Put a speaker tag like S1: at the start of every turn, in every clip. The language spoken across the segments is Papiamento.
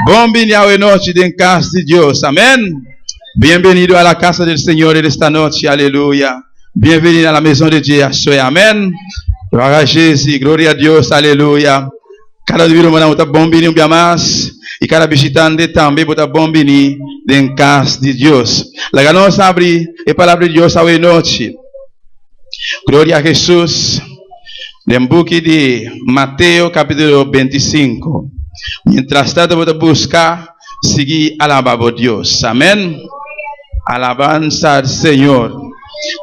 S1: Bon bini awe nochi den cas di Dios. Amen. Bienvenido a la casa del Señor en esta noche. Aleluya. Bienvenido a la maison de Dieu. Amén. Gloria a Jesús. Gloria a Dios. Aleluya. Kada di rumannan bo ta bon bini un bia mas, i kada bishitante tambe bo ta bon bini den kas di Dios. Laga nos abri e Palabra di Dios awe nochi. Gloria a Hesus. Den buki di Mateo kapitulo 25. Mientras tanto bo ta buska, sigui alaba bo Dios. Amen. Alabansa al Señor.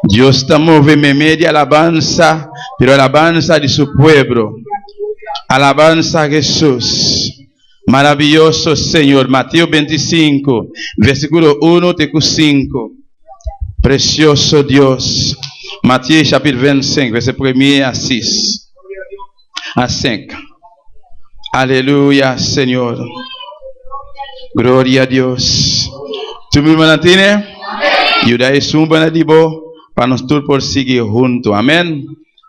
S1: Dios ta move meimei di alabansa, pero alabansa di su pueblo. Alabansa a Hesus. Maraviyoso Señor. Mateo 25, versiculo 1 te cu 5. Precioso Dios. Mathieu chapitre 25, verset 1 a 6. A 5. Aleluya, Señor. Gloria a Dios. Tur mi hermana tiene? Yuda esun banda di bo pa nos tur por sigui hunto. Amén.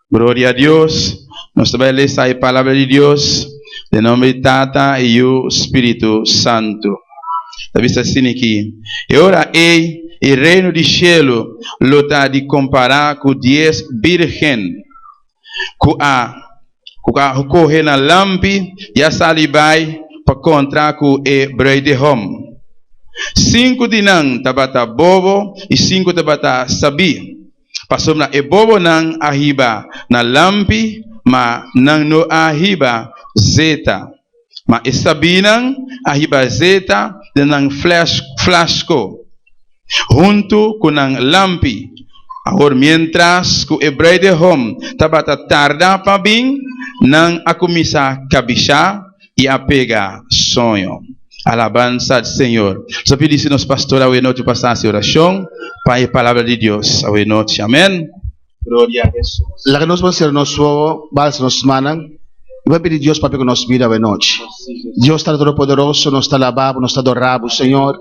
S1: Gloria a Dios. Nos ta bai lesa e palabra di Dios den nomber di Tata i Yu Spiritu Santu. Ta bisa asina aki, E ora ei e reino di shelu lo ta di kompará ku dies bírgen ku a ku a kohe nan lampi i a sali bai pa kontra ku e bruidegom. Sinku di nan tabata bobo i sinku tabata sabí. Pasobra e bobonan a hiba nan lampi, ma nan no a hiba zeta. Ma e sabínan a hiba zeta den nan flasko, huntu ku nan lampi. Awor miéntras ku e bruidegom tabata tarda pa bin, nan a kuminsá kabishá i a pega soño. Alabansa al Señor. Nos a pidi si nos pastor awe nochi pa sa hasi orashon pa e palabra di Dios awe nochi. Amen. Gloria a Jesus.
S2: Laga nos ban sera nos wowo, balsa nos mannan i ban pidi Dios papia ku nos bida awe nochi. Dios Tata Todopoderoso, nos ta alabá bo, nos ta adorá bo, Señor.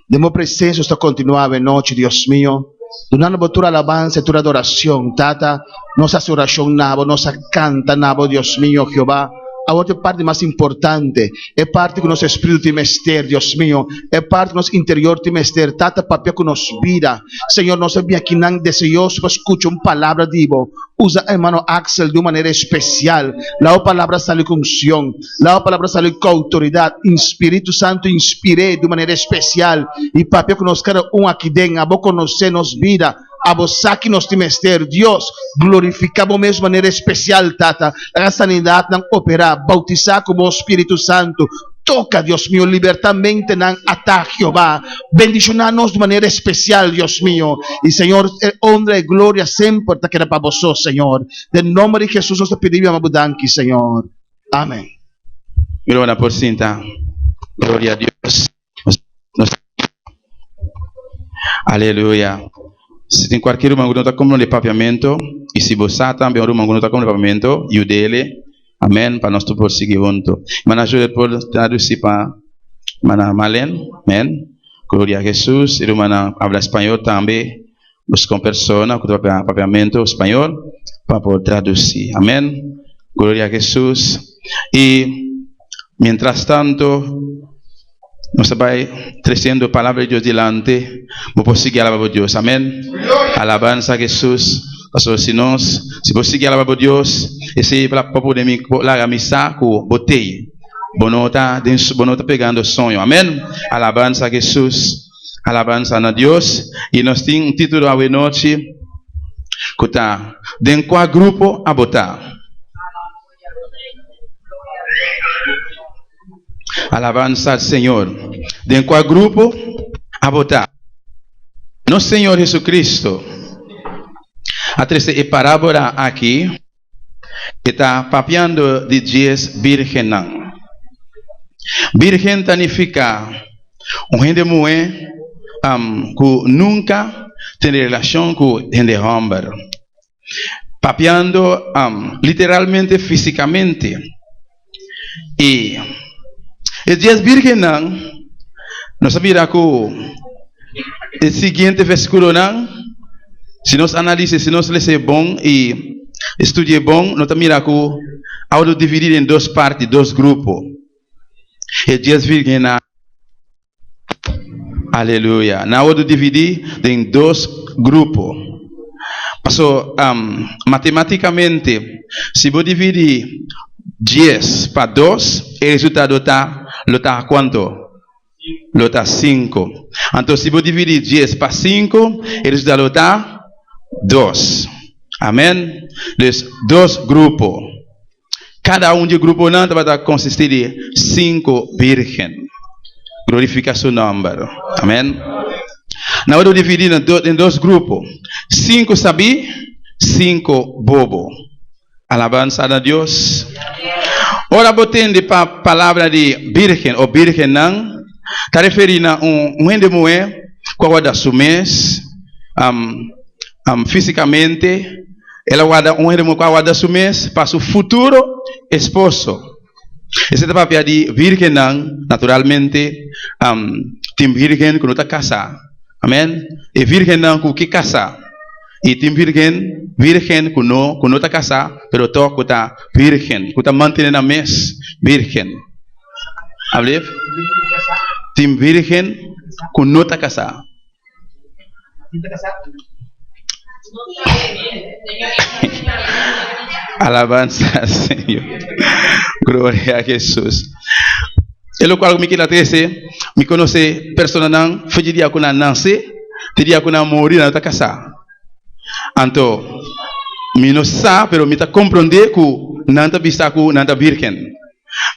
S2: Den bo presensia nos ta kontinuá awe nochi, Dios mio, dunando bo tur alabansa i tur adorashon. Tata, nos a hasi orashon na bo, nos a kanta na bo, Dios mio, Jehová. Awor ta e parti mas importante, e parti ku nos espíritu tin mester, Dios mio, e parti ku nos interior tin mester. Tata, papia ku nos bida. Señor, nos a bin akinan deseoso pa skucha un palabra di bo. Usa hermano Axel di un manera espesial. Laga bo palabra sali ku unshon. Laga bo palabra sali ku outoridat. Spiritu Santu inspir'é di un manera espesial i papia ku nos kada un aki den. Abo konosé nos bida. Abo sa ki nos tin mester. Dios, glorifiká bo mes manera espesial, Tata. Laga sanidatnan operá. Boutisá ku bo Spiritu Santu. Toka, Dios mio, libertá mentenan atá, Jehová. Bendishoná nos di manera espesial, Dios mio. I, Señor, e honra i gloria semper ta keda pa bo so, Señor. Den nomber di Hesus nos ta pidi i yama bo danki, Señor. Amén.
S1: Gloria por sinta. Gloria a Dios. Nos Aleluya. Si tin cualkier ruman cu no ta comprende papiamento, y si bo sa tambe un ruman cu no ta comprende papiamento, yudele. Amen. Pa nos tur por sigui hunto. Hermana Judith por traduci pa hermana Marlene. Amen. Gloria a Jesus. Y rumannan habla español tambe, busca un persona cu ta papia papiamento español pa por traduci. Amen. Gloria a Jesus. Y mientras tanto nos ta bai treciendo e palabra di Dios dilanti, bo por sigui alaba bo Dios. Amen. Alabanza a Jesus. Pasobra si nos, si bo sigui alaba bo Dios, esey pa pone mi laga mi sa cu bo tey. Bo no ta den, bo no ta pegando soño. Amen. Alabanza a Jesus. Alabanza na Dios. Y nos tin un titulo awe nochi cu ta, Den cua grupo abo ta? Alabanza al Señor. Den cua grupo abo ta? Nos Señor Jesucristo a trece e parábola aki. E ta papiando di dies bírgennan. Bírgen ta nifiká un hende muhé ku nunka tene relashon ku hende hòmber. Papiando literalmente físikamente. I e dies bírgennan, nos a mira ku e siguiente versíkulonan, si nos analis'é, si nos les'é bon i studi'é bon, nos ta mira ku a wòrdu dividí den dos parti, dos grupo. E dies virgennan, aleluya, nan a wordu dividí den dos grupo. Paso, matematikamente, si bo dividí dies pa dos, e resultado ta, lo ta kuantu? Lo ta sinku. Anto si bo dividí dies pa sinku, e resultado lo ta dos. Amèn. Dus, dos grupo. Kada un di e gruponan tabata konsistí di sinku bírgen. Glorifiká su nòmber. Amèn. Nan wòrdu dividí den dos grupo, sinku sabí, sinku bobo. Alabansa na Dios. Ora bo tende pa palabra di bírgen o bírgennan, ta referí na un hende muhé ku a warda su mes físikamente. El a warda un hende muhé ku a warda su mes pa su futuro esposo. Esei ta papia di vírgennan, naturalmente tin vírgen ku no ta kasá. Amèn. E vírgennan ku ke kasá i tin vírgen vírgen ku no ku no ta kasá pero tòg ku ta vírgen, ku ta mantené nan mes vírgen. Ablief? Tin vírgen ku no ta kasá. Alabanza al Señor. Gloria a Jesús. E locual cu mi keda trece, mi conoce personanan fecha dia cu nan nace te dia cu nan muri nan no ta casa. Anto mi no sa pero mi ta comprende cu nan ta bisa cu nan ta virgen.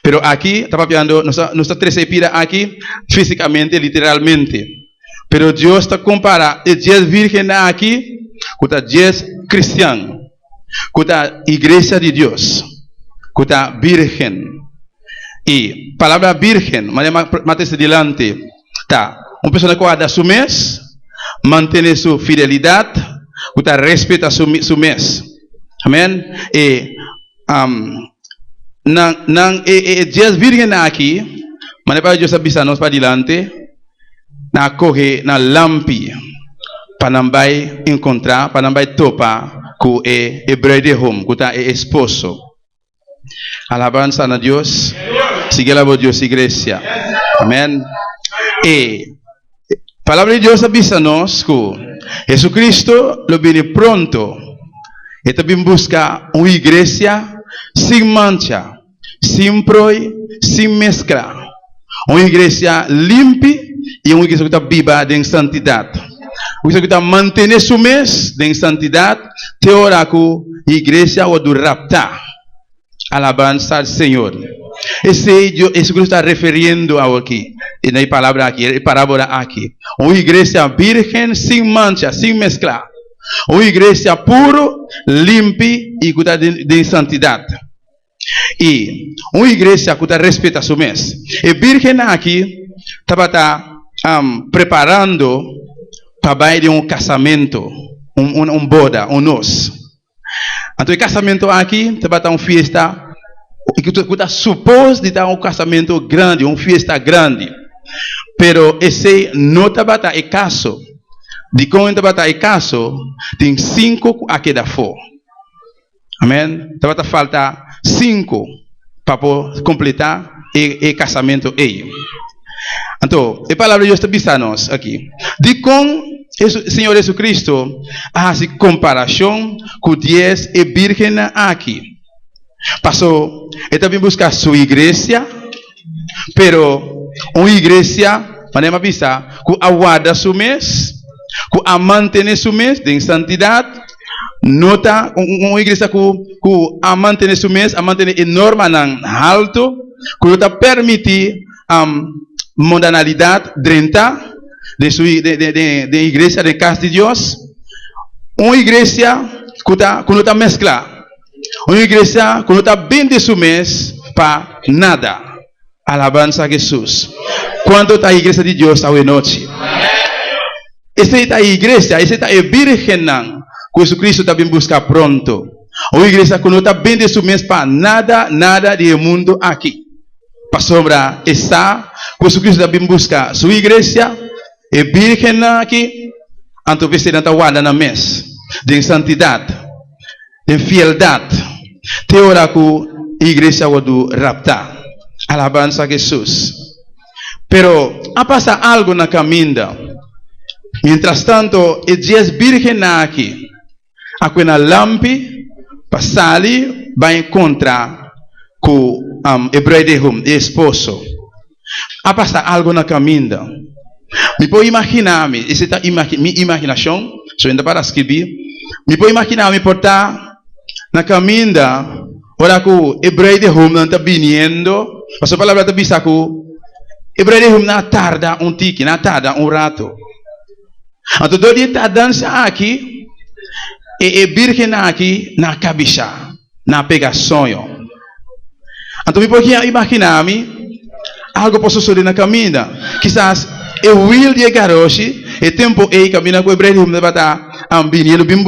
S1: Pero aki ta papiando, nos ta nos ta trece e pida aki fisicamente, literalmente. Pero Dios ta compara e dies virgennan aki cu ta dies cristian, cu ta iglesia di Dios, cu ta virgen. Y palabra virgen, manera mi a trece dilanti, ta un persona cu a da su mes, mantene su fidelidad, cu ta respeta su su mes. Amen. E Nan, nan, e, e, e dies virgennan aki, manera pa Dios a bisa nos padilanti, nan a kohe nan lampi pa nan bai enkontrá, pa nan bai topa ku e, e bruidegom, ku ta e esposo. Alabansa na Dios. Sigui alabá Dios, iglesia. Amèn. E Palabra di Dios a bisa nos ku Jesucristo lo bini pronto. E ta bin buska un iglesia sin mancha, sin proi, sin meskla. Un iglesia limpi i un iglesia ku ta biba den santidat. Un iglesia ku ta mantene su mes den santidat te ora ku iglesia wòrdu raptá. Alabansa al Señor. Esey Jesucristo ta referiendo awoki na e palabra aki, e parabola aki. Un iglesia virgen sin mancha, sin mezcla. Un iglesia puro, limpi y cu ta den santidad. Y un iglesia cu ta respeta su mes. E virgen aki tabata preparando pa bay den un casamento, un boda, un nos. Anto e kasamentu aki tabata un fiesta ku ta supos di ta un kasamentu grandi, un fiesta grandi. Pero esei no tabata e kaso. Dikon tabata e kaso? Tin sinku ku a keda afó. Amèn. Tabata falta sinku pa por kompletá e kasamentu ei. Anto, e Palabra di Dios ta bisa nos aki, dikon Señor Jesucristo a hasi komparashon ku dies e bírgennan aki? Paso e ta bin buska su iglesia, pero un iglesia, manera mi a bisa, ku a warda su mes, ku a mantene su mes den santidat, no ta un iglesia ku ku a mantene su mes, a mantene e normanan haltu, ku no ta permití mundanalidat drenta den su den iglesia, den kas di Dios. Un iglesia ku ta ku no ta meskla, un iglesia ku no ta bende su mes pa nada. Alabansa a Hesus! Kuantu ta iglesia di Dios awenochi? Esei ta e iglesia, esei ta e bírgennan ku Jesucristo ta bin buska pronto. Un iglesia ku no ta bende su mes pa nada, nada di e mundu aki. Pasobra e sa ku Jesucristo ta bin buska su iglesia, e bírgennan aki, anto p'esei nan ta warda nan mes den santidat, den fieldat, te ora ku e iglesia wòrdu raptá. Alabansa Jesus. Pero a pasa algo na caminda. Mientras tanto e dies birgennan aki a kue na lampi pa sali bai encontra cu e bruidegom, e esposo. A pasa algo na caminda. Mi por imagina mi, esei ta mi imaginacion, so mi ta para scribi, mi por imagina mi por ta na caminda ora cu e bruidegomnan ta biniendo, pasobra e palabra ta bisa cu e bruidegomnan a tarda un tiki, nan a tarda un rato. Anto dor di e tardansa aki, e e birgennan aki nan a cabisha, nan a pega soño. Anto mi por imagina mi algo por sosode na caminda. Kisas e wiel di e garoshi, e tempo ey caminda cu e bruidegom tabata biniendo bin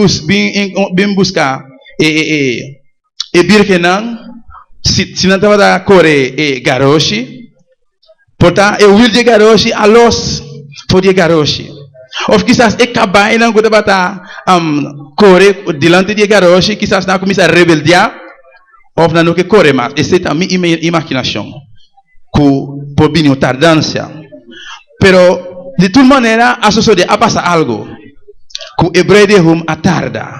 S1: bin busca e e e birgennan, si si nan tabata core e garoshi, por ta e wiel di e garoshi a los for di e garoshi. Of kisas e cabaynan cu tabata core dilanti di e garoshi kisas nan a cuminsa rebeldia. Of nan no ke kore mas. Esei ta mi imaginashon ku por bini un tardansia. Pero di tur manera a sosodé, a pasa algu ku e bruidegom a tarda.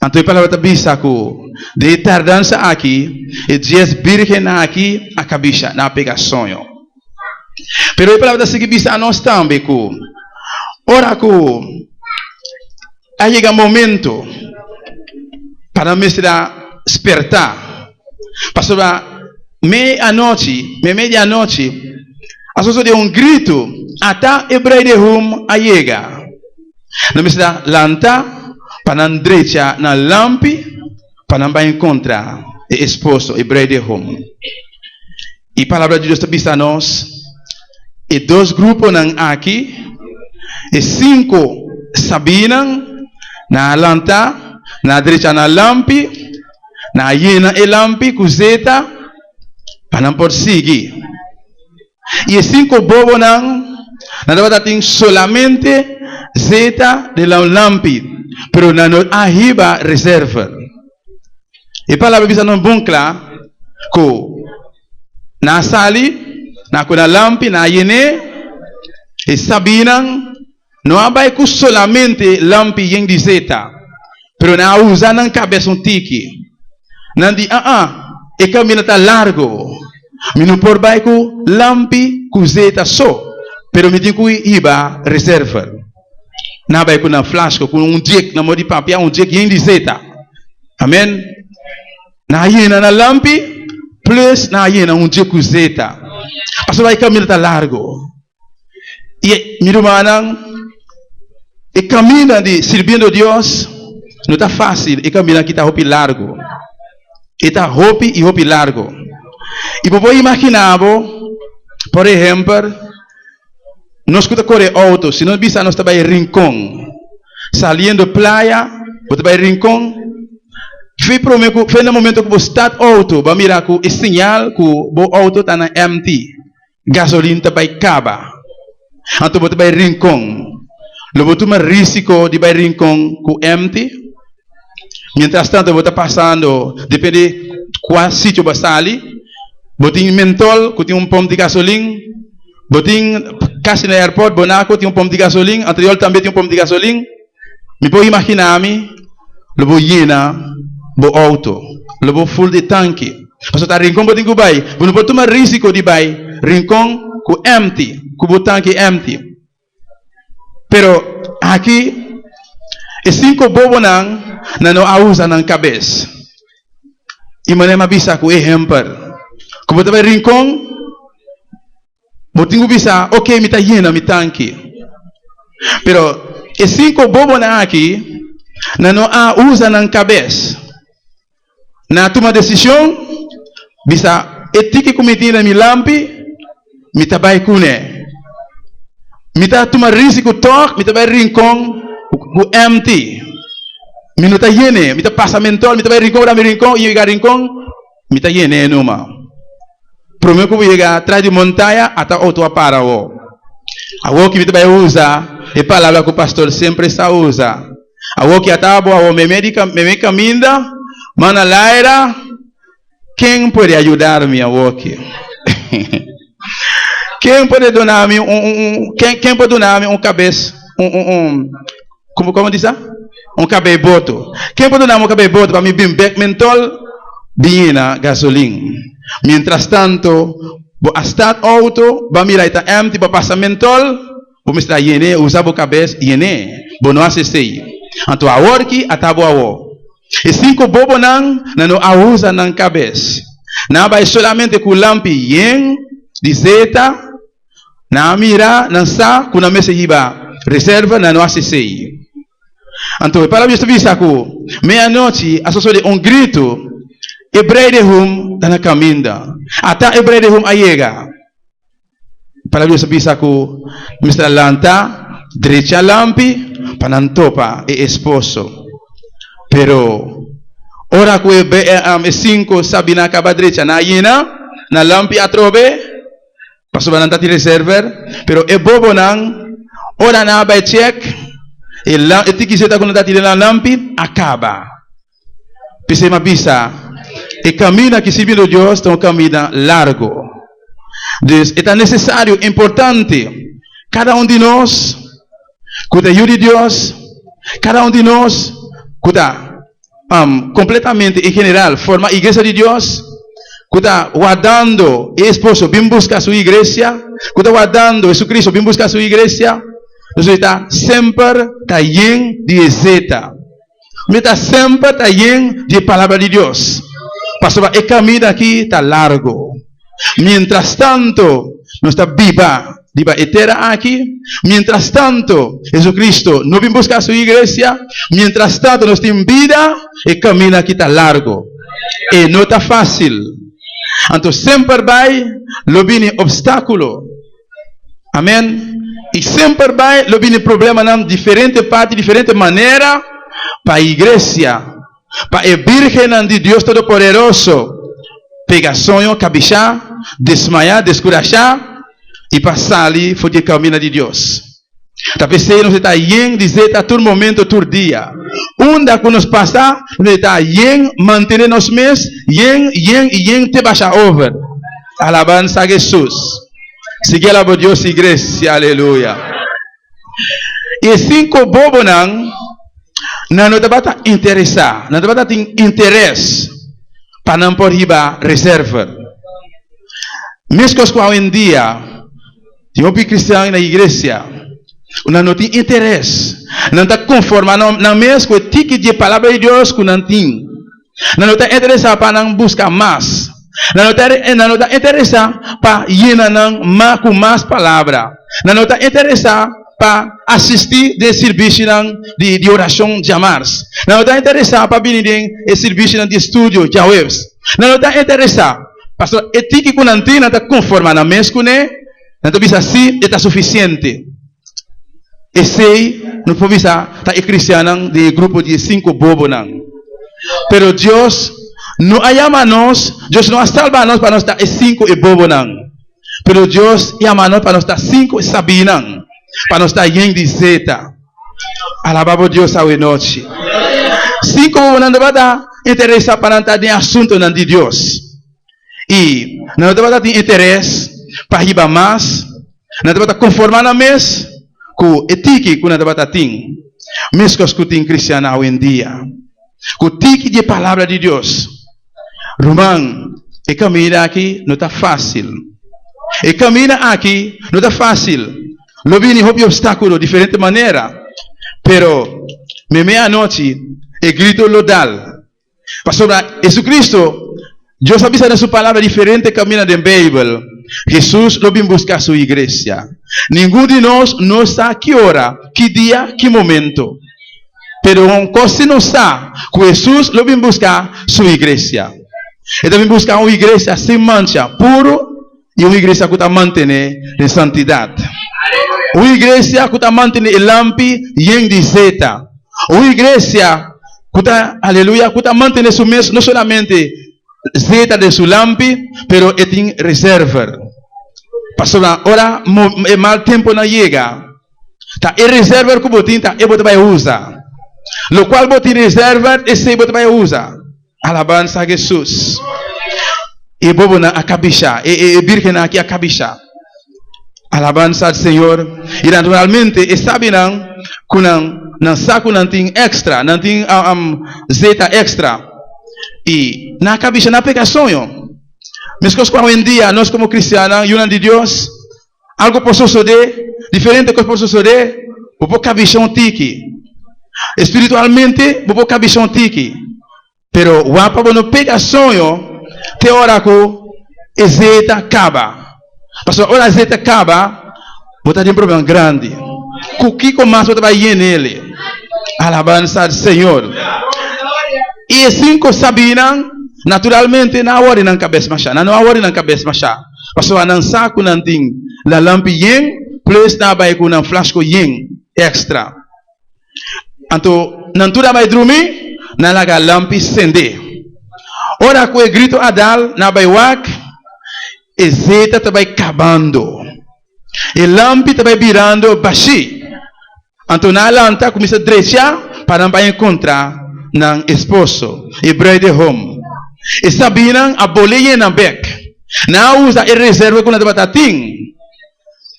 S1: Anto e palabra ta bisa ku den e tardansa aki e dies bírgennan aki a kabisha, nan a pega soño. Pero e palabra ta sigui bisa anos tambe ku ora ku A yega momento pa nan mester a spertá, pasobra mei anochi, meimei di anochi, a sosodé un gritu, Ata e bruidegom a yega! Nan mester a lanta pa nan drecha nan lampi pa nan bai enkontrá e esposo, e bruidegom. E Palabra di Dios ta bisa nos e dos gruponan aki, e sinku sabínan, nan a lanta, nan a drecha nan lampi, nan a yena e lampi ku zeta pa nan por sigui. I e sinku bobonan, nan tabata tin solamente zeta den nan lampi, pero nan no a hiba reserva. E palabra bisa nos bon kla ku nan a sali, nan a kue nan lampi, nan a yen'é, e sabinan no a bai ku solamente lampi yen di zeta, pero nan a usa nan kabes un tiki. Nan di, Aa, e kaminda ta largu, mi no por bai ku lampi ku zeta so, pero mi tin ku hiba reserva. Nan a bai ku nan flasko, ku un djek, nan mor di papia, un djek yen di zeta. Amen. Nan a yena nan lampi, plus nan a yena un djek ku zeta. Pasobra e kaminda ta largu. I mi rumannan, e kaminda di sirbiendo Dios no ta fásil, e kaminda aki ta hopi largu. E ta hopi i hopi largu. I bo por imaginá bo, por ehèmpel, Nos ku ta kore outo, si nos bisa nos ta bai Rincon, saliendo playa, bo ta bai Rincon, fe prome ku, fe na momento ku bo start outo, bo a mira ku e señal ku bo outo ta na empty, gasolin ta bai kaba. Anto bo ta bai Rincon, lo bo tuma risiko di bai Rincon ku empty? Mientras tanto bo ta pasando, depende kua sitio bo a sali, bo tin Mentol ku tin un pòmp di gasolin, bo tin kasi na airport Bonaco tin un pòmp di gasolin, Antriol tambe tin un pòmp di gasolin. Mi por imaginá mi lo bo yena bo outo, lo bo ful di tanki. Pasobra ta Rincon bo tin ku bai, bo no por tuma risiko di bai Rincon ku empty, ku bo tanki empty. Pero aki e sinku bobonan nan no a usa nan kabes. I manera mi a bisa ku ehempel, ku bo ta bai Rincon, bo tin ku bisa, ok, mi ta yena mi tanki. Pero e sinku bobonan aki nan no a usa nan kabes. Nan a tuma desishon, bisa, E tiki ku mi tin na mi lampi, mi ta bai kuné. Mi ta tuma risiko tòg, mi ta bai Rincon ku empty. Mi no ta yen'é, mi ta pasa mentol, mi ta bai Rincon, ora mi Rincon, i yega Rincon, mi ta yen'é numa. Promé ku bo yega tras di montaña, ata outo a para awor. Awor ki mi ta bai usa e palabra ku pastor semper sa usa. Awor ki a ta bo awor meme di meme kaminda, man na laira. Ken puede ayudarmi awoki? Ken puede dunami un, un, un, ken, ken por dunami un kabes, un, un, un, como, como disa? Un kabei boto. Ken por dunami un kabei boto pa mi bin bek mentol bin yena gasolin? Mientras tanto, bo a start auto, bo a mira e ta empty, bo a pasa mentol, Bo mester a yen'é, usa bo kabes yen'é. Bo no hasi esei. Anto awor ki ata bo awor. E sinku bobonan nan no a usa nan kabes. Nan a bai solamente ku lampi yen di zeta. Nan a mira, nan sa ku nan mester hiba reserva, nan no hasi esei. Anto e palabra di Dios ta bisa ku meianochi a sosodé un gritu, E breidehum ta na kaminda. Ata e breidehum a yega. Palabra di Dios ta bisa ku mester a lanta drecha lampi pa nan topa e esposo. Pero ora ku e e sinku sabina a kaba drecha nan a yena nan lampi atrobe pasobra nan ta tin reserver. Pero e bobonan ora nan a bai chek e e tiki zeta ku nan ta tin den nan lampi a kaba. P'esei mi a bisa, e kaminda ki sirbiendo Dios ta un kaminda largu. Dus e ta nesesario, importante, kada un di nos ku ta yu di Dios, kada un di nos ku ta kompletamente en general forma iglesia di Dios, ku ta wardando e esposo bin buska su iglesia, ku ta wardando Jesucristo bin buska su iglesia, nos ta semper ta yen di e zeta. Mi ta semper ta yen di e Palabra di Dios, pasobra e kaminda aki ta largu. Mientrastanto nos ta biba riba e tera aki, mientrastanto Jesucristo no bin buska su iglesia, mientrastanto nos tin bida, e kaminda aki ta largu. E no ta fásil. Anto semper bai lo bini opstákulo. Amen. I semper bai lo bini problemanan diferente parti, diferente manera pa iglesia, pa e birgennan di Dios Todopoderoso pega soño, kabishá, desmayá, deskurashá i pa sali for di e kaminda di Dios. Ta p'esei nos ta yen di zeta tur momento, tur dia. Unda ku nos pasa, nos ta yen mantené nos mes yen, yen i yen te basha over. Alabansa a Hesus. Sigui alaba Dios iglesia, aleluya. E sinku bobonan nan no tabata interesá, nan tabata tin interes pa nan por hiba reserva. Meskos ku awendia. Tin hopi kristian na iglesia ku nan no tin interes. Nan ta konformá nan mes ku e tiki di e Palabra di Dios ku nan tin. Nan no ta interesá pa nan buska mas. Nan no ta nan no ta interesá pa yena nan ma ku mas palabra. Nan no ta interesá pa asistí den sirbishinan di di orashon djamars. Nan no ta interesá pa bini den e sirbishinan di estudio djaweps. Nan no ta interesá. Pasobra e tiki ku nan tin, nan ta konformá nan mes kuné, nan ta bisa, Sí, e ta sufisiente. Esei nos por bisa ta e kristiannan den e grupo di e sinku bobonan. Pero Dios no a yama nos, Dios no a salba nos pa nos ta e sinku e bobonan. Pero Dios yama nos pa nos ta sinku e sabínan, pa nos ta yen di zeta. Alabá bo Dios awe nochi. Sinku bobonan tabata interesá pa nan ta den asuntonan di Dios. I nan no tabata tin interes pa hiba mas. Nan tabata konformá nan mes ku e tiki ku nan tabata tin. Meskos ku tin kristiannan awendia. Ku tiki di e Palabra di Dios. Ruman, e kaminda aki no ta fásil. E kaminda aki no ta fásil. Lo bini hopi obstákulo diferente manera. Pero meimei anochi e grito lo dal. Pasobra Jesucristo, Dios a bisa den su Palabra diferente kaminda den Beibel, Jesus lo bin buska su iglesia. Ningun di nos no sa ki ora, ki dia, ki momento. Pero un kos si nos sa, ku Hesus lo bin buska su iglesia. E ta bin buska un iglesia sin mancha, puru i un iglesia ku ta mantené den santidat. Un iglesia ku ta mantené e lampi yen di zeta. Un iglesia ku ta, aleluya, ku ta mantené su mes no solamente zeta den su lampi, pero e tin reserver. Pasobra ora e mal temponan yega, Ta e reserver ku bo tin ta e bo ta bai usa. Lokual bo tin reserver esei bo ta bai usa. Alabansa a Jesus. E bobonan a kabishá, e e bírgennan aki a kabishá. Alabansa al Señor. I naturalmente e sabinan ku nan nan sa ku nan tin èkstra, nan tin zeta èkstra. I nan a kabishá, nan a pega soño. Meskos ku awendia nos komo kristiannan, yunan di Dios, algu por sosodé, diferente kos por sosodé, bo por kabishá un tiki. Espiritualmente bo por kabishá un tiki. Pero wak pa bo no pega soño te ora ku e zeta kaba. Pasobra ora e zeta kaba, bo ta den problema grandi. Ku kiko mas bo ta bai yen'el? Alabansa al Señor! I e sinku sabinan, naturalmente, nan a wòri nan kabes mashá. Nan no a wòri nan kabes mashá, pasobra nan sa ku nan tin nan lampi yen, plus nan a bai ku nan flasko yen èkstra. Anto nan tur a bai drumi, nan laga lampi sende. Ora ku e gritu a dal, nan a bai wak, e zeta ta bai kabando. E lampi ta bai birando bashí. Anto nan a lanta kuminsá drecha pa nan bai enkontrá nan esposo, e bruidegom. E sabinan a bolé yena bèk. Nan a usa e reserva ku nan tabata tin.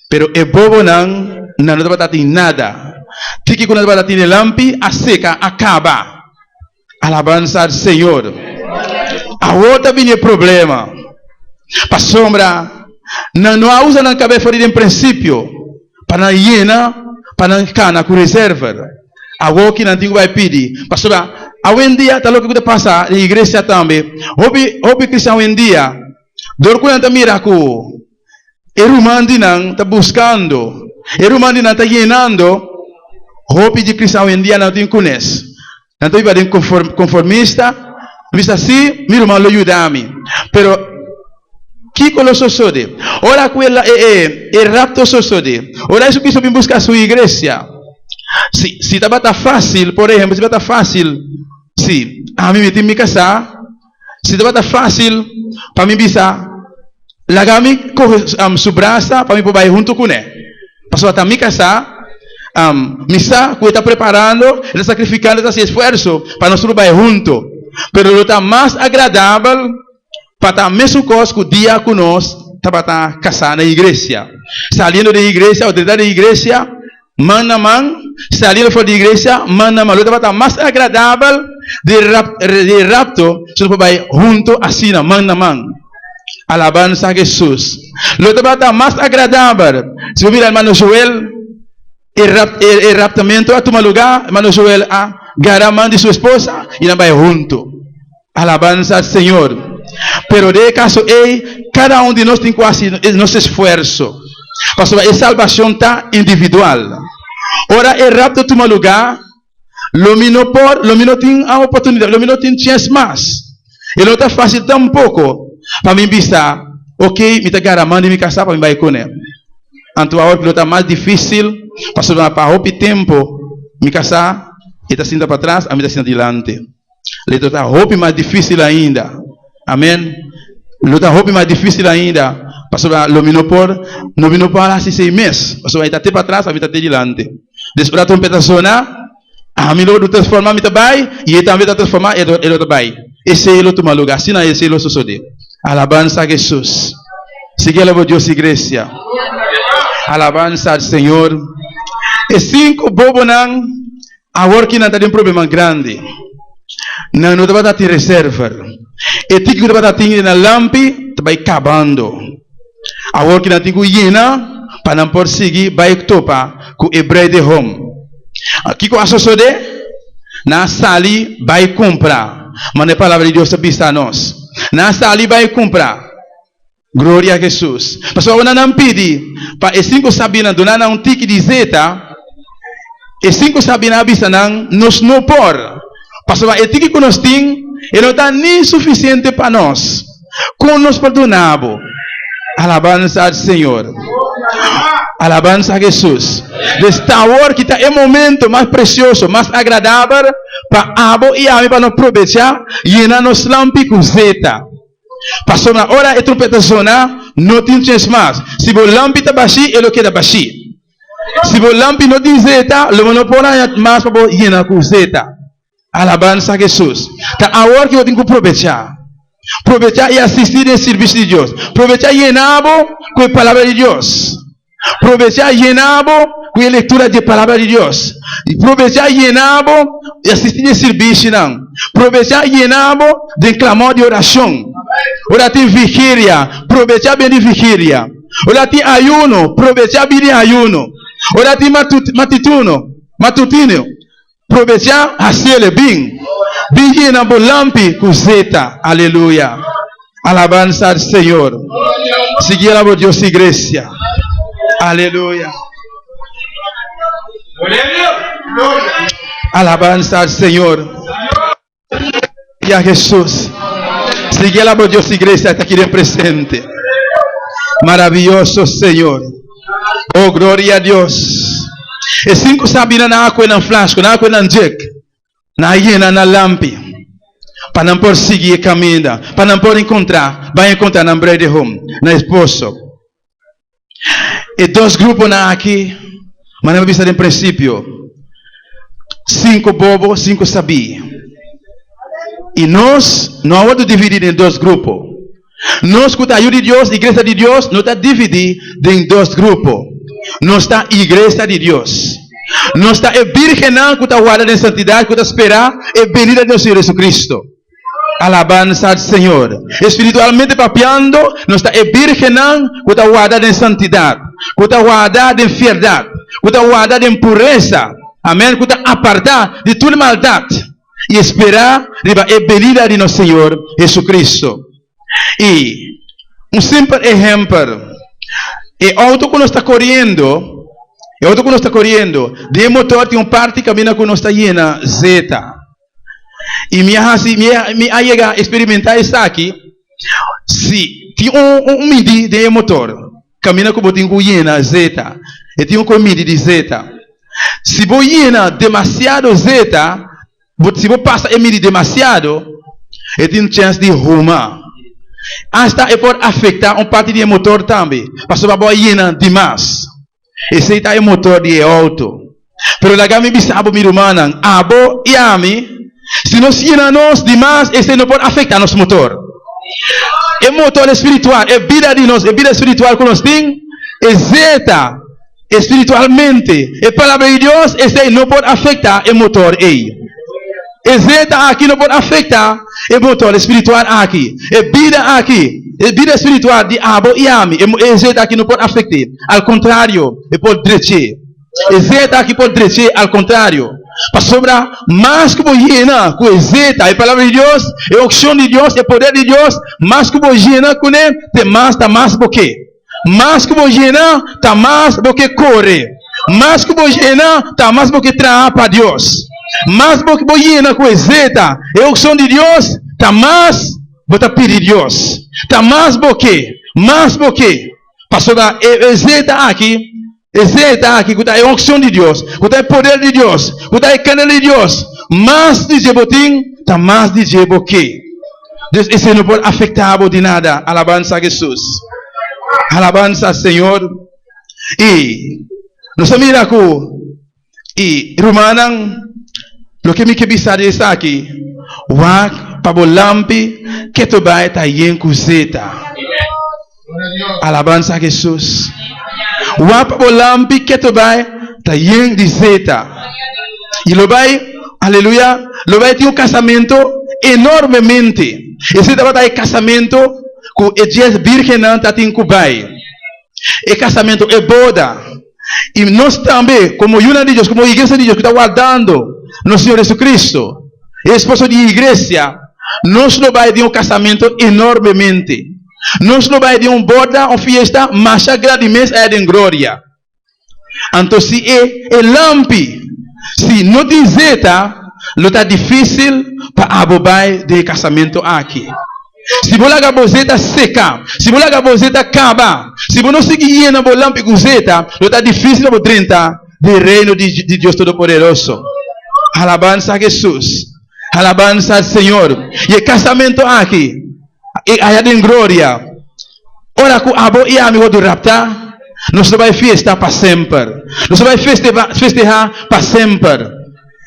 S1: Pero e bobonan nan no tabata tin nada. Tiki ku nan tabata tin e lampi a seka a kaba. Alabansa al Señor. Awor ta bini e problema. Pasobra nan no a usa nan kabes for di den prinsipio pa nan yena pa nan kana ku reserva. Awor ki nan tin ku bai pidi. Pasobra awendia ta loke ku ta pasa den iglesia tambe. Hopi hopi kristian awendia dor ku nan ta mira ku E ruman di nan ta buskando, e ruman di nan ta yenando. Hopi di kristian awendia nan no tin kunes. Nan ta biba den konformista. Mi bisa, si, mi ruman lo yuda mi. Pero kiko lo sosode? Ora ku e rapto sosode, ora Jesucristo bin buska su iglesia, si, si tabata fásil, por ehempel, si tabata fásil, si ami mi tin mi kasá, Si tabata fásil pa mi bisa, Laga mi kohe su brasa pa mi por bai huntu kuné. Pasobra ta mi kasá, mi sa ku e ta preparando, e ta sakrifikando, e ta hasi esfuerso pa nos tur bai huntu. Pero lo ta mas agradabel pa ta mesun kos ku dia ku nos tabata kasá na iglesia. Saliendo den iglesia òf drenta den iglesia, Man na man, saliendo for di iglesia, man na man. Lo tabata mas agradabel di di rapto si nos por bai hunto asina, man na man. Alabansa a Jesus. Lo tabata mas agradabel si bo mira hermano Joel, e rap e raptamento a tuma lugar, hermano Joel a gara man di su esposa i nan bai hunto. Alabansa al Señor. Pero den e caso ey, cada un di nos tin cu haci nos esfuerzo. Pasobra e salbacion ta individual. Ora e rapto tuma lugar, lo mi no por, lo mi no tin a oportunidad, lo mi no tin chens mas. E no ta facil tampoco pa mi bisa, ok, mi ta gara man di mi casa pa mi bay cune. Anto awor lo ta mas dificil, pasobra pa hopi tempo mi casa e ta sinta patras, ami ta sinta dilanti. Lo ta hopi mas difícil ainda. Amen. Lo ta hopi mas difícil ainda. Pasobra lo mi no por, no mi no por hasi esei mes. Pasobra e ta te patras, ami ta te dilanti. Des ora trompeta sona, ami lo transforma, mi ta bai, i e tambe ta transforma, e lo ta bai. Esei lo tuma lugar, asina esei lo sosode. Alabansa a Jesus. Sigui alaba Dios iglesia. Alabansa al Señor. E sinku bobonan Awor ki nan ta den problema grandi. Nan no tabata tin reserva. E tiki ku tabata tin den nan lampi ta bai kabando. Awor ki nan tin ku yena pa nan por sigui bai topa ku e bruidegom. Kiko a sosodé? Nan a sali bai kumpra, manera e Palabra di Dios ta bisa nos. Nan a sali bai kumpra. Gloria a Jesus. Pasobra ora nan pidi pa e sinku sabinan duna nan un tiki di zeta, e sinku sabinan a bisa nan, Nos no por, pasobra e tiki ku nos tin e no ta ni sufisiente pa nos. Kon nos por duna bo? Alabansa al Señor. Alabansa a Jesus. Des ta awor ki ta e momento mas presioso, mas agradabel pa abo i ami pa nos probecha yena nos lampi ku zeta. Pasobra ora e trompeta zona, no tin chens mas. Si bo lampi ta bashí, e lo keda bashí. Si bo lampi no tin zeta, lo bo no por haña mas pa bo yena ku zeta. Alabansa Hesus! Ta awor ki bo tin ku probechá. Probechá i asistí den sirbishi di Dios. Probechá yena bo ku e Palabra di Dios. Probechá yena bo ku e lektura di e Palabra di Dios. Probechá yena bo i asistí den sirbishinan. Probechá yena bo den klamor di orashon. Ora tin vigilia, probechá bini vigilia. Ora tin ayuno, probechá bini ayuno. Ora tin matituno, matutino, Probechá hasiele bin. Bin yena bo lampi ku zeta. Aleluya. Alabansa al Señor. Sigui alaba Dios iglesia. Aleluya. Alabansa al Señor. Ya Jesús. Sigui alaba Dios iglesia ta aki den presente. Maravilloso Señor. Oh gloria a Dios. E cinco sabina nan a koe nan flasco, nan a koe nan jek, nan a yena nan lampi pa nan por sigui e caminda, pa nan por encontra, bai encontra nan bruidegom, nan esposo. E dos gruponan aki, manera mi a bisa den prinsipio, sinku bobo, sinku sabí. I nos no a wòrdu dividí den dos grupo. Nos ku ta yu di Dios, iglesia di Dios, no ta dividí den dos grupo. Nos ta iglesia di Dios. Nos ta e bírgennan ku ta warda den santidat, ku ta spera e benida di nos Señor Jesucristo. Alabansa al Señor. Espiritualmente papiando, nos ta e bírgennan ku ta warda den santidat, ku ta warda den fierdat, ku ta warda den puresa, amèn, ku ta apartá di tur maldat i esperá riba e benida di nos Señor Jesucristo. I un simpel ehèmpel, e outo ku nos ta koriendo, e outo ku nos ta koriendo, den e motor tin un parti kaminda ku nos ta yena zeta. I mi a hasi, mi a, mi a yega eksperimentá esaki, si tin un, un midi den e motor, kaminda ku bo tin ku yena zeta, e tin un ku midi di zeta. Si bo yena demasiado zeta, bo, si bo pasa e midi demasiado, e tin chèns di huma. Asta e por afektá un parti di e motor tambe, pasobra bo a yena dimas. Esei ta e motor di e outo. Pero laga mi bisa bo, mi rumannan, abo i ami, si nos yena nos di mas, esei no por afektá nos motor. E motor espiritual, e bida di nos, e bida espiritual ku nos tin, e zeta espiritualmente, e Palabra di Dios, esei no por afektá e motor ei. E zeta aki no por afektá e motor espiritual aki, e bida aki, e bida espiritual di abo i ami, e zeta aki no por afekt'é. Al kontrario, e por drech'é. E zeta aki por drech'é, al kontrario. Pasobra mas ku bo yena ku e zeta, e Palabra di Dios, e onkshon di Dios, e poder di Dios, mas ku bo yena kuné, te mas ta mas bo ke. Mas ku bo yena, ta mas bo ke kore. Mas ku bo yena, ta mas bo ke traha pa Dios. Mas bo bo yena ku e zeta, e onkshon di Dios, ta mas bo ta pidi Dios. Ta mas bo ke, mas bo ke. Pasobra e zeta aki, e zeta aki ku ta e onkshon di Dios, ku ta e poder di Dios, ku ta e kandela di Dios, mas di dje bo tin, ta mas di dje bo ke. Dus esei no por afektá bo di nada. Alabansa a Hesus. Alabansa Señor. I nos a mira ku i rumannan, loke mi ke bisa di esaki, wak pa bo lampi ketu bai ta yen ku zeta. Alabansa a Hesus. Wak pa bo lampi ketu bai ta yen di zeta. I lo bai, aleluya, lo bai tin un kasamentu enormemente. Esei tabata e kasamentu ku e dies bírgennan ta tin ku bai. E kasamentu, e boda. I nos tambe, komo yunan di Dios, komo iglesia di Dios ku ta wardando nos Señor Jesucristo, e esposo di e iglesia, nos lo bai den un kasamentu enormemente. Nos lo bai den un boda, un fiesta masha grandi mes aya den gloria. Anto si e e lampi, si no tin zeta, lo ta difísil pa abo bai den e kasamentu aki. Si bo laga bo zeta seka, si bo laga bo zeta kaba, si bo no sigui yena bo lampi ku zeta, lo ta difísil pa bo drenta den Reino di di Dios Todopoderoso. Alabansa a Hesus! Alabansa al Señor! I e kasamentu aki, e aya den gloria, ora ku abo i ami wòrdu raptá, nos lo bai fiesta pa semper. Nos lo bai festehá pa semper.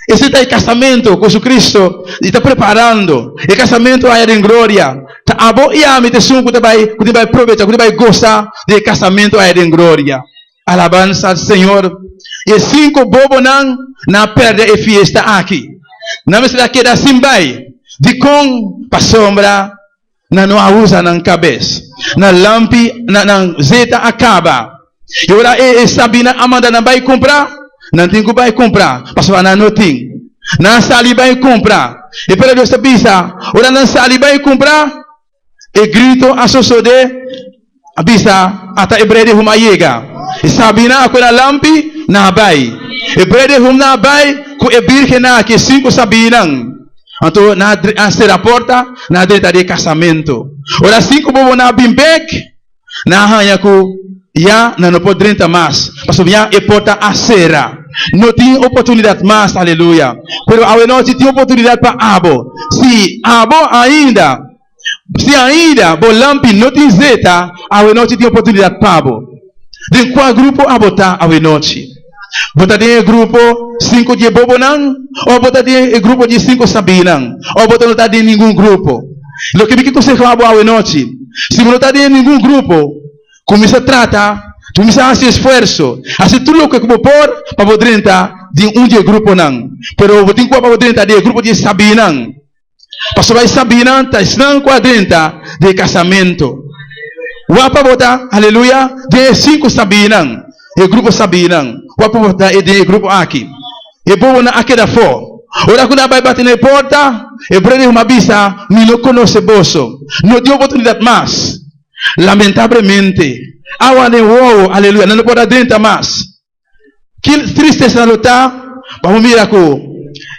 S1: Esei ta e kasamentu ku Jesucristo i ta preparando. E kasamentu aya den gloria. Ta abo i ami ta esun ku ta bai, ku tin bai probecha, ku tin bai gosa di e kasamentu aya den gloria. Alabansa al Señor. I e sinku bobonan nan a pèrdè e fiesta aki. Nan mester a keda sin bai. Dikon? Pasobra Nan no a usa nan kabes. Nan lampi, nan nan zeta a kaba. I ora e e sabinan a manda nan bai kumpra, nan tin ku bai kumpra, pasobra nan no tin. Nan a sali bai kumpra. E Palabra di Dios ta bisa, ora nan sali bai kumpra, e grito a sosodé, a bisa, Ata e brede hum a yega. E sabinan a kue nan lampi, nan a bai. E brede hum nan a bai ku e birgennan aki, e sinku sabinan. Anto nan a sera porta, nan a drenta den e kasamentu. Ora sinku bobonan a bin bek, nan a haña ku ya nan no por drenta mas, pasobra ya e porta a sera. No tin oportunidat mas, aleluya. Pero awenochi tin oportunidat pa abo. Si abo ainda, si ainda bo lampi no tin zeta, awenochi tin oportunidat pa bo. Den kua grupo abo ta awenochi? Bo ta den e grupo sinku di e bobonan òf bo ta den e grupo di e sinku sabinan? Òf bo ta no ta den ningun grupo? Loke mi ke konsehá bo awenochi, si bo no ta den ningun grupo, kuminsá trata, kuminsá hasi esfuerso, hasi tur loke ku bo por pa bo drenta den un di e gruponan. Pero bo tin ku pa bo drenta den e grupo di e sabinan. Pasobra e sabinan ta esnan ku a drenta den e kasamentu. Wak pa bo ta, aleluya, den e sinku sabinan, e grupo sabinan. Wak pa bo ta den e grupo aki. E bobonan a keda afó. Ora ku nan a bai bati na e porta, e breder huma a bisa, Mi no konosé boso. No tin oportunidat mas. Lamentablemente, awa den wowo, aleluya, nan no por a drenta mas. Ki tristesa lo ta pa bo mira ku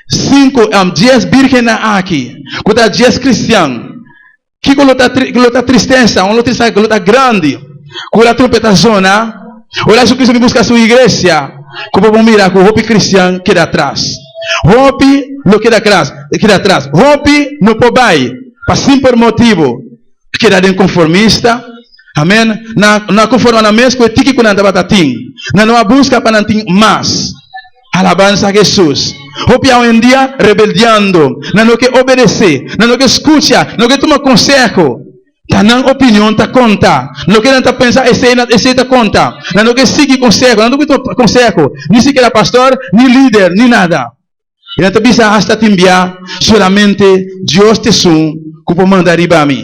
S1: sinku, dies birgennan aki, ku ta dies kristian, kiko lo ta lo ta tristesa, un lo tristesa ku lo ta grandi, ku ora trompeta zona, ora Jesucristo bin buska su iglesia, ku bo por mira ku hopi kristian keda atras. Hopi lo keda kras, keda atras. Hopi no por bai pa simpel motibu. Keda den konformista. Amen. Nan no a konforma nan mes ku e tiki ku nan tabata tin. Nan no a buska pa nan tin mas. Alabansa a Hesus. Hopi awendia rebeldiando. Nan no ke obedesé. Nan no ke skucha. Nan no ke tuma konseho. Ta nan opinion ta konta. Loke nan ta pensa esei nan esei ta konta. Nan no ke sigui konseho. Nan no ke tuma konseho. Ni sikiera pastor, ni lider, ni nada. I nan ta bisa hasta tin bia, Solamente Dios ta esun ku por manda riba mi.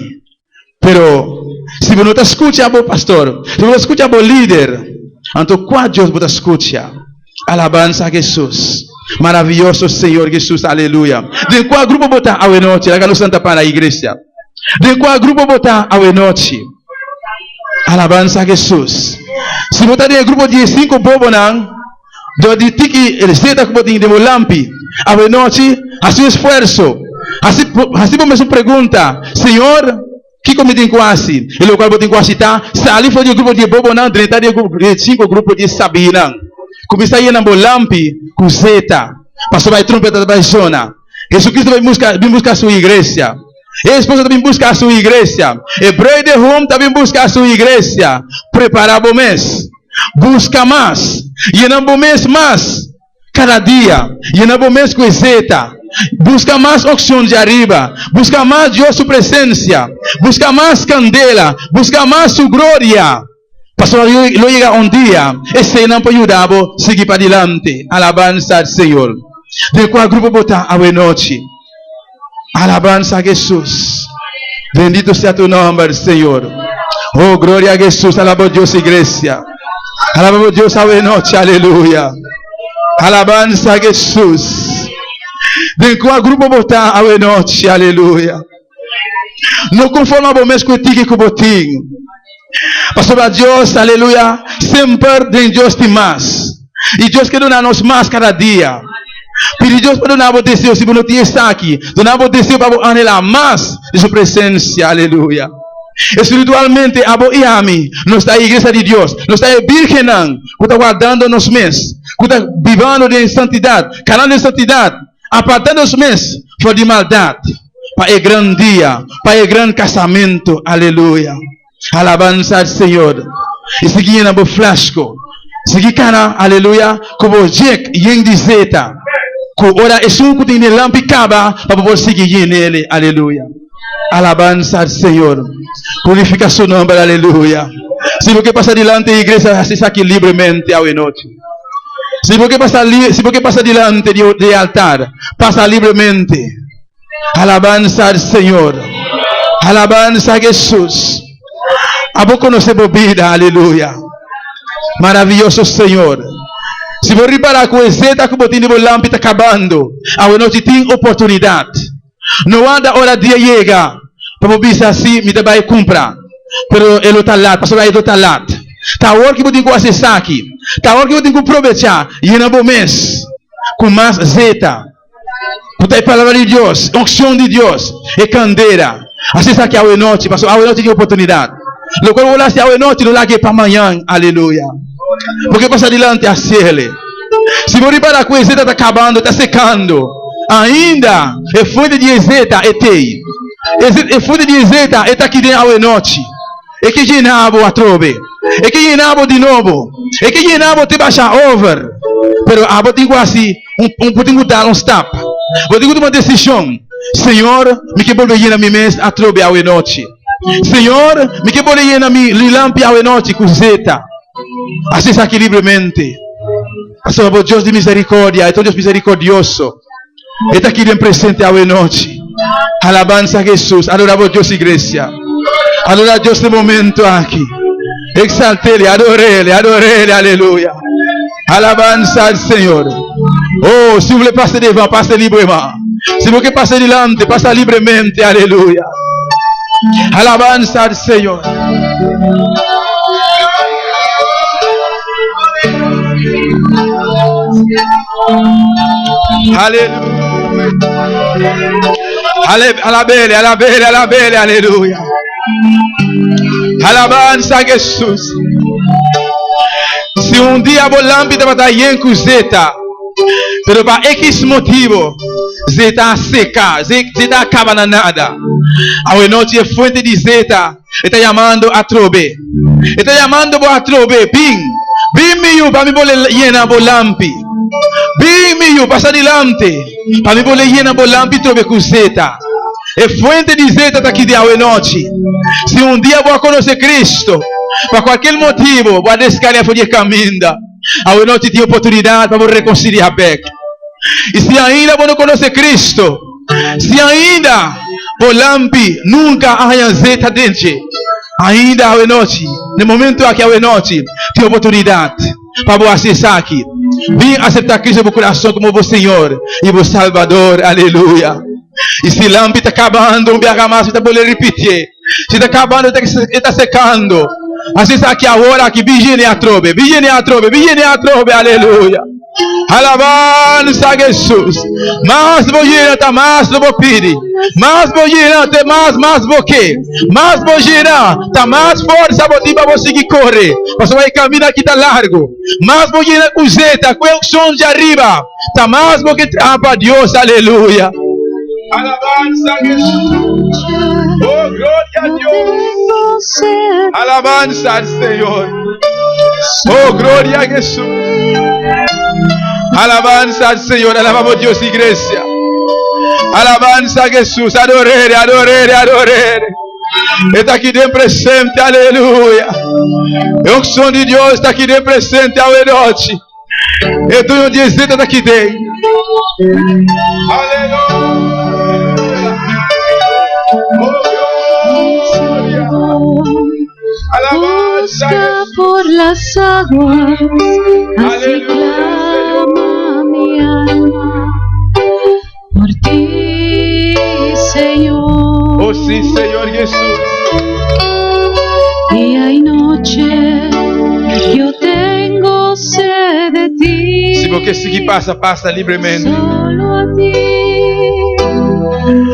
S1: Pero, si bo no ta skucha bo pastor, si bo no ta skucha bo lider, anto kua Dios bo ta skucha? Alabansa a Hesus! Maravioso Señor Hesus! Aleluya! Den kua grupo bo ta awenochi? Laga nos lanta para, iglesia. Den kua grupo bo ta awenochi? Alabansa a Hesus! Si bo ta den e grupo di e sinku bobonan, Dor di tiki e zeta ku bo tin den bo lampi awenochi, hasi un esfuerso. Hasi hasi bo mes un pregunta, Señor, kiko mi tin ku hasi? E lokual bo tin ku hasi ta, sali for di e grupo di e bobonan, drenta den e sinku grupo di e sabinan. Kuminsá yena bo lampi ku zeta, pasobra e trompeta ta bai sona. Jesucristo ta bin buska bin buska su iglesia. E esposo ta bin buska su iglesia. E bruidegom ta bin buska su iglesia. Prepara bo mes. Buska mas. Yena bo mes mas kada dia. Yena bo mes ku e zeta. Buska mas okshon di ariba. Buska mas Dios su presensia. Buska mas kandela. Buska mas su gloria. Pasobra lo yega un dia eseinan por yuda bo sigui padilanti. Alabansa al Señor. Den kua grupo bo ta awenochi? Alabansa a Jesús. Bendito sea tu nomber, Señor. Oh, gloria a Jesús. Alaba Dios, iglesia. Alaba Dios awenochi. Aleluya. Alabansa a Jesús. Den kua grupo bo ta awenochi? Aleluya. No konforma bo mes ku e tiki ku bo tin. Pasobra Dios, aleluya, semper den Dios tin mas. I Dios ke duna nos mas kada dia. Pidi Dios pa duna bo deseo si bo no tin esaki. Duna bo deseo pa bo anhelá mas di su presensia, aleluya. Espiritualmente abo i ami nos ta e iglesia di Dios. Nos ta e bírgennan ku ta wardando nos mes, ku ta bibando den santidat, kanando den santidat, apartando nos mes for di maldat. Pa e gran dia, pa e gran kasamentu. Aleluya! Alabansa al Señor! I sigui yena bo flasko. Sigui kana, aleluya, ku bo jek yen di zeta. Ku ora esun ku tin den lampi kaba pa bo por sigui yen'el. Aleluya. Alabansa al Señor. Glorifica su nomber. Aleluya. Si bo ke pasa dilanti di iglesia, hasi esaki libremente awe nochi. Si bo ke pasa, si bo ke pasa dilanti di, di altar, pasa libremente. Alabansa al Señor. Alabansa a Jesús. Abo conoce bo vida, aleluya. Maravilloso Señor. Si bo ripara ku e zeta ku bo tin di bo lampi ta kabando, awe nochi tin oportunidat. No wanda ora dia yega pa bo bisa si mi ta bai kumpra, pero e lo ta lat, pasobra e lo ta lat. Ta awor ki bo tin ku hasi esaki. Ta awor ki bo tin ku probechá, yena bo mes ku mas zeta. Ku ta e palabra di Dios, e onkshon di Dios, e kandela. Hasi esaki awe nochi, pasobra awe nochi tin oportunidat. Lokual bo lo hasi awe nochi, no lag'é pa mañan. Aleluya. Bo ke pasa dilanti, hasiel. Si bo ripará ku e zeta ta kabando, ta sekando, ainda e fuente di e zeta e t'ei. E fuente di e zeta e ta aki den awe nochi. E ke yena bo atrobe. E ke yena bo di nobo. E ke yena bo te basha over. Pero abo tin ku hasi un, un, bo tin ku dal un stap. Bo tin ku tuma desishon. Señor, mi ke bolbe yena mi mes atrobe awe nochi. Señor, mi ke bolbe yena mi lampi awe nochi ku zeta. Hasi esaki libremente. Pasobra bo Dios di misericordia, e ta un Dios misericordioso. E ta aki den presente awe nochi. Alabansa a Jesus. Adora bo Dios iglesia. Adora Dios den momento aki. Exaltele, adorele, adorele, aleluya. Alabansa al Señor. Oh, si vle pase devan, pase libreman. Si bo ke pase dilante, pasa libremente, aleluya. Alabansa al Señor. Aleluya. Alabele, alabele, alabele, aleluya. Alabanza a Jesús. Si un dia bo lampi tabata yen ku zeta, pero pa X motibo zeta a seka, zeta a kaba na nada. Awe nochi e fuente di zeta e ta yamando atrobe. E ta yamando bo atrobe, bin, bin mi yu pa mi por yena bo lampi. Bin mi yu, pasa dilanti, pa mi por yena bo lampi trobe ku zeta. E fuente di zeta ta aki di awe nochi. Si un dia bo a konosé Cristo, pa kualkier motibu bo a deskaria for di e kaminda, awe nochi tin oportunidat pa bo rekonsiliá bèk. I si ainda bo no konosé Cristo, si ainda bo lampi nunka a haña zeta den dje, ainda awe nochi, na e momento aki awe nochi, tin oportunidat pa bo hasi esaki. Bin aseptá Cristo den bo kurason komo bo Señor i bo Salbador. Aleluya! I si lampi ta kabando, un biaha mas mi ta bolbe ripitié, si ta kabando e ta sekando, hasi esaki awor aki, bin yene atrobe, bin yene atrobe, bin yene atrobe. Aleluya! Alabansa Jesus. Mas bo yena ta mas lo bo pidi. Mas bo yena te mas mas bo ke. Mas bo yena ta mas forsa bo tin pa bo sigui kore. Pasobra e camino aki ta largo. Mas bo yena ku zeta, ku e unction dje ariba, ta mas bo ke traha pa Dios. Aleluya. Alabansa Jesus. Oh, gloria a Dios. Alabansa al Señor. Oh, gloria a Jesús. Alabanza al Señor. Alabamos a Dios, iglesia. Alabanza a Jesús. Adorere, adorere, adorere. Está aquí den presente. Aleluya. E unción de Dios está aquí den presente. Awe noche. E duño di zeta ta aki den. Aleluya. Oh, gloria. Alabanza.
S3: Busca por las aguas, así
S1: Aleluya,
S3: clama mi alma por ti, Señor.
S1: Oh, sí, Señor Jesús.
S3: Día y noche yo tengo sed de ti.
S1: Si bo ke sigui pasa, pasa libremente.
S3: Solo a ti.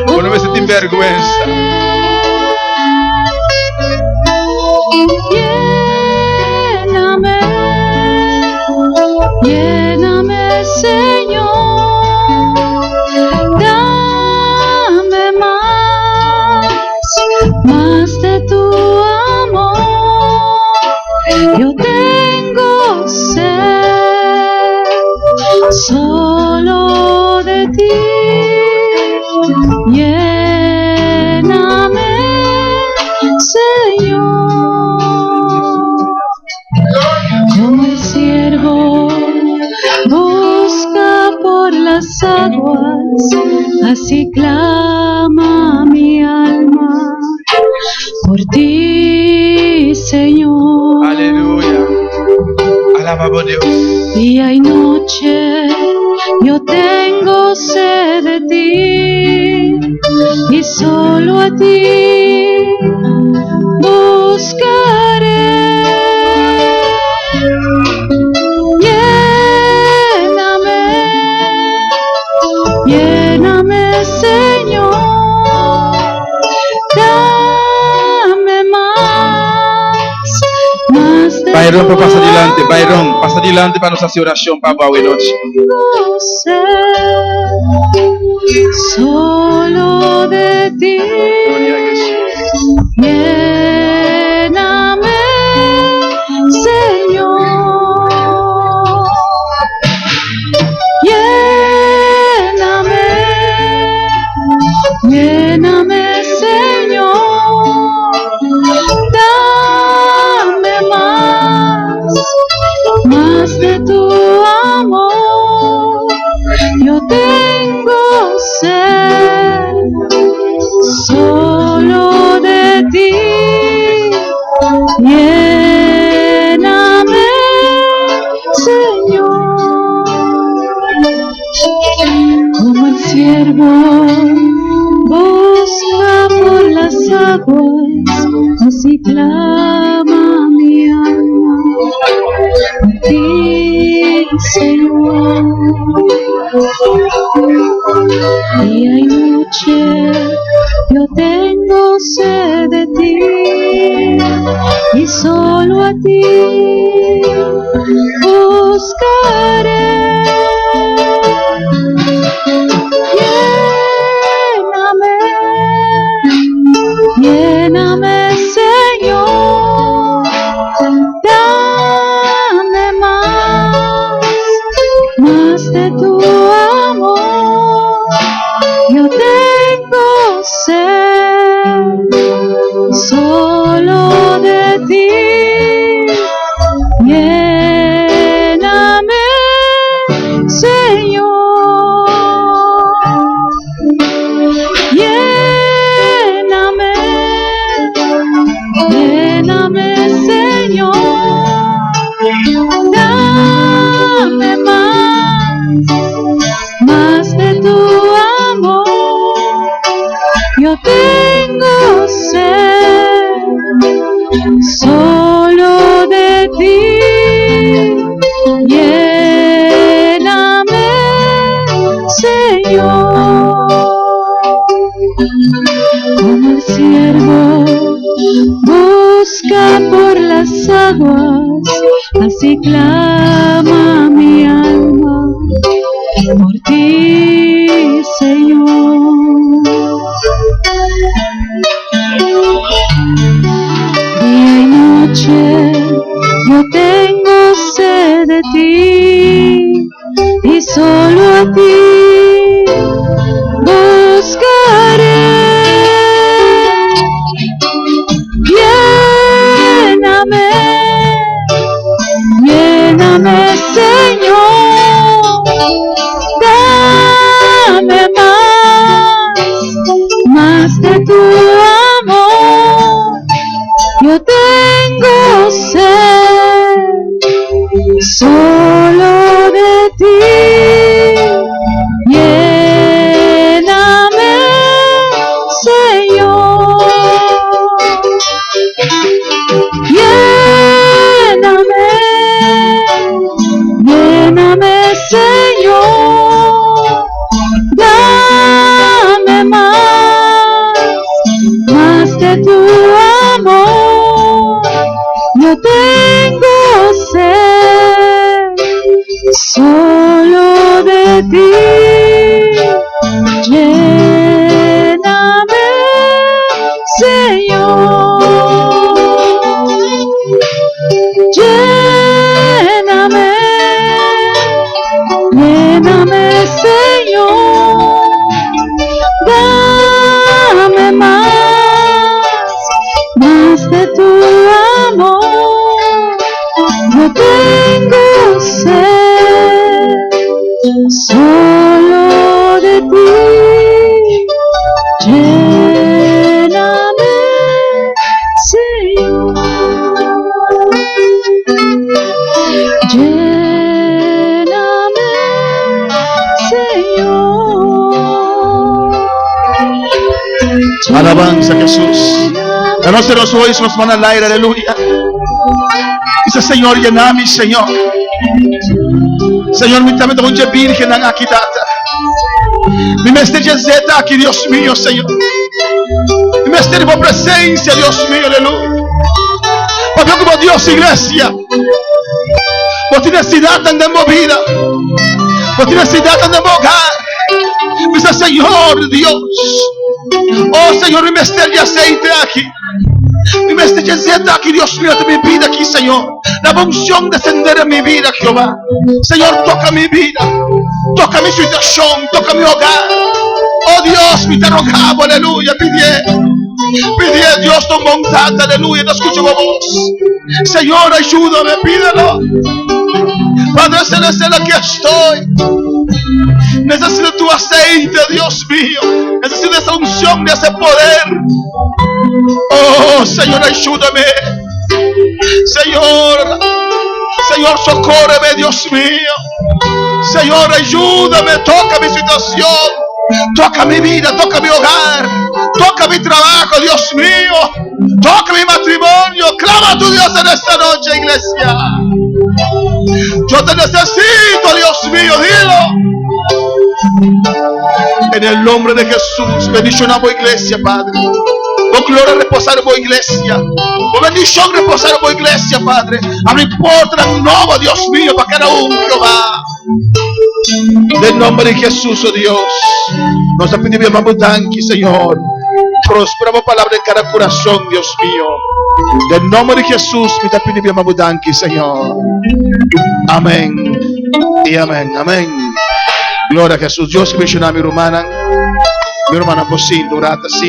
S1: Bo no mester tin bèrgwensa.
S3: Lléname, lléname, Señor. Dame más, más de tu amor. Yo tengo sed solo. las aguas, así clama mi alma por ti, Señor.
S1: Aleluya. Alaba bo Dios.
S3: Día y noche yo tengo sed de ti y solo a ti buscaré. Lléname, lléname, Señor. Dame mas, mas de
S1: Byron,
S3: tu
S1: por pasa dilanti. Byron, pasa dilanti pa nos hasi orashon pa awe nochi.
S3: Tengo sed solo de ti.
S1: Gloria a Jesús.
S3: Lléname, Señor. Lléname, lléname, Señor. Dame mas, mas de tu amor. Yo tengo sed solo de ti. Lléname, Señor, como el ciervo busca por las aguas, así clama mi alma por ti, Señor. Día y noche yo tengo sed de ti y solo a ti buscaré. Lléname, lléname, Señor. Dame mas, mas de tu amor. Yo tengo sed solo de ti. Lléname, Señor. Lléname, lléname, Señor. Dame mas, mas de tu amor. Yo tengo sed solo de ti. Lléname, Señor. Como el ciervo busca por las aguas, así clama mi alma por ti, Señor. Día y noche yo tengo sed de ti y solo a ti buscaré. Lléname, lléname, Señor. Dame mas, mas de tu amor. Yo tengo sed solo de ti. Lléname, Señor. Lléname, lléname, Señor. Dame mas, mas de tu amor. Yo tengo sed solo de ti. Lléname, Señor. Lléname, lléname, Señor. Dame mas, mas de tu amor. Yo tengo sed solo.
S2: Alabanza a Jesús. Danos nos hoy nos manda al aire, aleluya. Dice, Señor, llena mi Señor. Señor, mi también un virgen aki tata. Mi mester zeta aki, Dios mío, Señor. Mi mester di presencia, Dios mío, aleluya. Papia ku Dios, iglesia. Bo tin nesesidat den bo bida. Bo tin nesesidat den bo hogar. Bisa Señor Dios. Oh Señor, mi mester di aseite aki. Mi mester di zeta aki, Dios mío, den mi bida aki, Señor. La unción descender en mi vida, Jehová. Señor, toca mi vida. Toca mi situación. Toca mi hogar. Oh Dios, mi ta roga bo, aleluya. Pide. Pide Dios tu bondad, aleluya. No escucho voz. Señor, ayúdame, pídelo. Padre Celestial, aquí estoy. Necesito tu aceite, Dios mío. Necesito esa unción de ese poder. Oh, Señor, ayúdame. Señor, Señor, socórreme, Dios mío. Señor, ayúdame, toca mi situación. Toca mi vida, toca mi hogar, toca mi trabajo, Dios mío. Toca mi matrimonio. Clama a tu Dios en esta noche, iglesia. Yo te necesito, Dios mío, dilo. En el nombre de Jesús, bendicionamos iglesia, Padre. Con gloria reposar en iglesia. Con bendición reposar en iglesia, Padre. Abre puerta nueva, Dios mío, para cada uno, Jehová. En nombre de Jesús, oh Dios. Nos pedimos, danki, Señor. Prospera palabra en cada corazón, Dios mío. En nombre de Jesús, mi ta pidi danki, Señor. Amén. Y amén. Amén. Gloria a Jesús. Dios bendiciona mi rumannan. Mi rumannan por sinta, un rato asina.